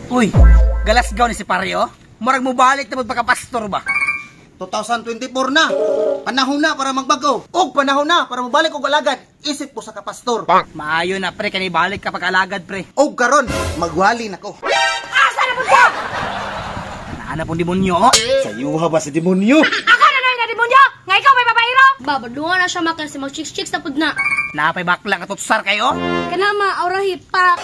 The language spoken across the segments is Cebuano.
Uy, galasgaw ni si Pario. Murag mobalik na magpakapastor ba? 2024 na. Panahon na para magbago. Og panahon na para mobalik og alagad. Isip ko sa kapastor. Maayo na pre, kani balik ka pag-alagad pre. Og karon magwali nako. Asa na pud ka? Naana pong demonyo. Oh. Sayuha ba si demonyo? Ako na na demonyo! Nga ikaw may babaero! Babadungan na siya makan si mag-chicks-chicks na pud na. Napay bakla katutsar kayo. Kana ma, aura hipak.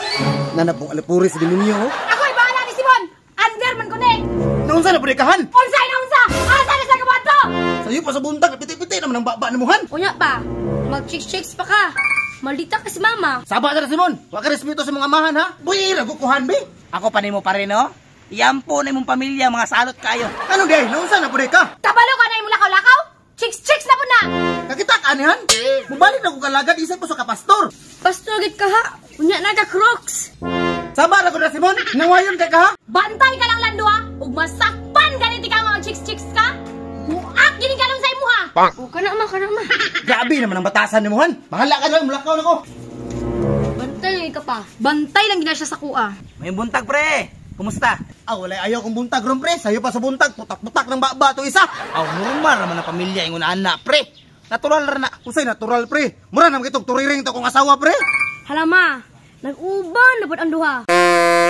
Nana pong alipuri si demonyo. Oh. Ako'y bahala ni Simon! Under man ko ni! Naunsa na pud kahan? Unsay na unsa? Asa na sa kabato? Sayo pa sa buntag, piti-piti naman ang baba ni muhan. Unya pa, mag-chicks-chicks pa ka. Maldita ka si mama. Saba na Simon, wa ka respeto sa mga amahan ha. Buy ra kuhan be. Ako pa nimo pa rin, no? Iyampo na imong pamilya, mga salot kayo. Ano day? Naunsa na pud ka? Kabalo ka na imong lakaw-lakaw? Chicks-chicks na pud na! Kakita ka anihan? Mubalik na ko kalagad isip ko sa kapastor. Pastor gid ka ha. Unya na ka Crocs. Saba na ko na Simon, nangayon kay ka ha. Bantay ka lang lando ha! Ug masakpan ganiti ka nga chicks-chicks ka! Buak gini ka sa imuha! O kana ma, kana ma. Grabe naman ang batasan ni muhan. Bahala ka na, mulakaw na ko. Bantay ka pa. Bantay lang gina siya sa kuha. May buntag pre. Kumusta? Ah, wala ayaw kong buntag ron pre. Sayo pa sa buntag, putak-putak ng baba to isa. Aw, normal raman ang pamilya ingon ana pre. Natural ra na. Usay natural pre. Mura naman kitong turiring to kong asawa pre. Hala ma, nag-uban na pud ang duha.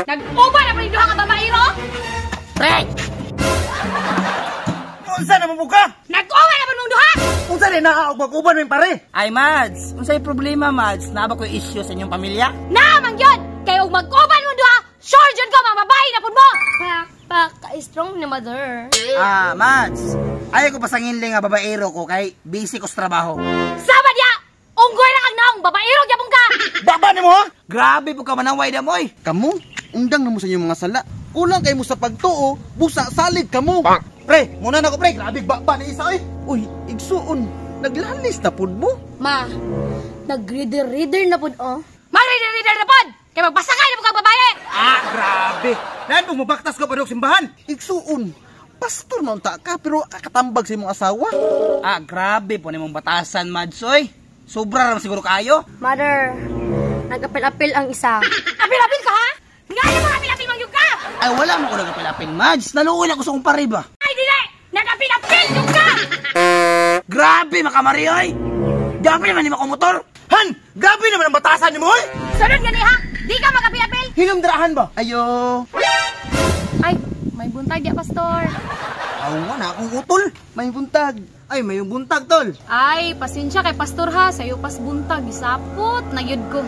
Nag-uban na pud ang duha ka babaero? Pre! Unsa na mo ka? Nag-uban na pud mong duha! Unsa ni naa og mag-uban min pare? Ay Mads, unsay problema Mads? Naa ba ko'y issue sa inyong pamilya? Naa man gyud! Kay og mag-uban mong duha, sure jud ko mga babae na pud mo! Pak, pak, ka-strong na mother. Ah, Mads. Ayaw ko pasangin nga babaero ko kay busy ko sa trabaho. Sama diya! Unggoy na kag naong, babaero gyapon ka! Baba ni mo ha? Grabe po ka manaway damoy. Kamu, undang na mo sa inyong mga sala. Kulang kay mo sa pagtuo, busa salig kamo. Pre, muna na ko pre, grabe baba ni isa oy. Uy, igsuon, naglalis na pud mo. Ma, nag-reader-reader na pud oh. Mag-reader-reader na pod! Kay magbasakay na pud kag babae! Ah, grabe. Nan mo mabaktas ka pa dog simbahan. Igsuon, pastor man ta ka pero kakatambag sa imong asawa. Ah, grabe po nimong batasan Mads oy. Sobra ra siguro kayo. Mother, nag-apil-apil ang isa. Apil-apil ka ha? Nga na mga apil-apil man gyud ka! Ay wala mo ko nagapil-apil Mads. Naluoy ako sa kong pare ba. Ay dili! Nag-apil-apil gyud ka! Grabe makamari oy. Grabe naman ni motor. Han, grabe naman ang batasan nimo oy. Sunod gani ha! Di ka mag-apil-apil! Hinumdrahan ba? Ayo. Ay, may buntag ya pastor. Awa na akong utol. May buntag. Ay, may buntag tol. Ay, pasensya kay pastor ha, sayo pas buntag isapot na gyud ko.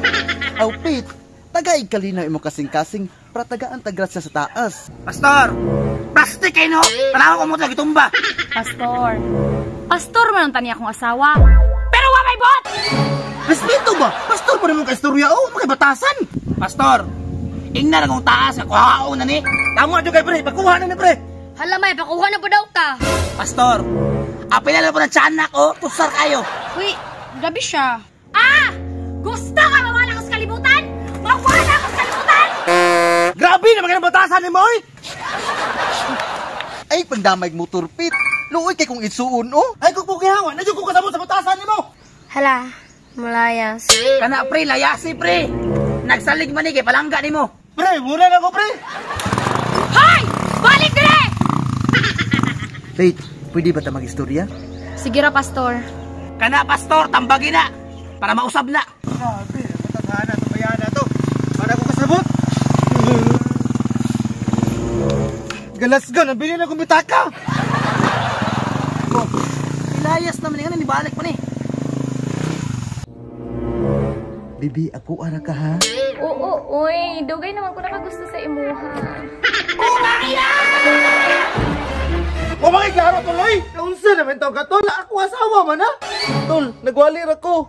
Aw, Pete, tagaig kalinaw imo kasing-kasing para tagaan tagrasya sa taas. Pastor, plastic kayo no. Tanaw ko mo gitumba. Pastor. Pastor man ang tani akong asawa. Pero wa may bot! Respeto ba? Pastor pa naman kaistorya oh, mga batasan. Pastor, ingna na kong taas ako haon na ni. Tama jud kay pre, pakuha na ni pre. Hala may, pakuha na pud daw ka. Pastor, apil na po ng tiyanak oh, tusar kayo. Uy, grabe siya. Ah! Gusto ka mawala ko sa kalibutan? Mawala ko sa kalibutan! Grabe naman ang batasan nimo oy. Ay, pagdamay motor, Pete. Luoy kay kung isuon, oh. Ay kung pugihawa, na jud ko kasabot sa batasan nimo. Hala, malayas. Kana pre, layasi pre. Nagsalig man ni kay palangga nimo. Pre, muna na ko pre. Hoy! Balik dire! Faith, pwede ba ta mag-istorya? Sige ra, pastor. Kana pastor, tambagi na para mausab na. Grabe, batasan na to bayana to. Para ko kasabot. Galasgan, nabili na kong bitaka. Oh, ilayas naman ni nibalik pa ni. Bibi, ako ara ka ha? Oo, oy. Dugay naman ko nakagusto sa imuha. O mga klaro tuloy. Unsa naman tong katol? Ako asawa man ha. Tol, nagwali ra ko.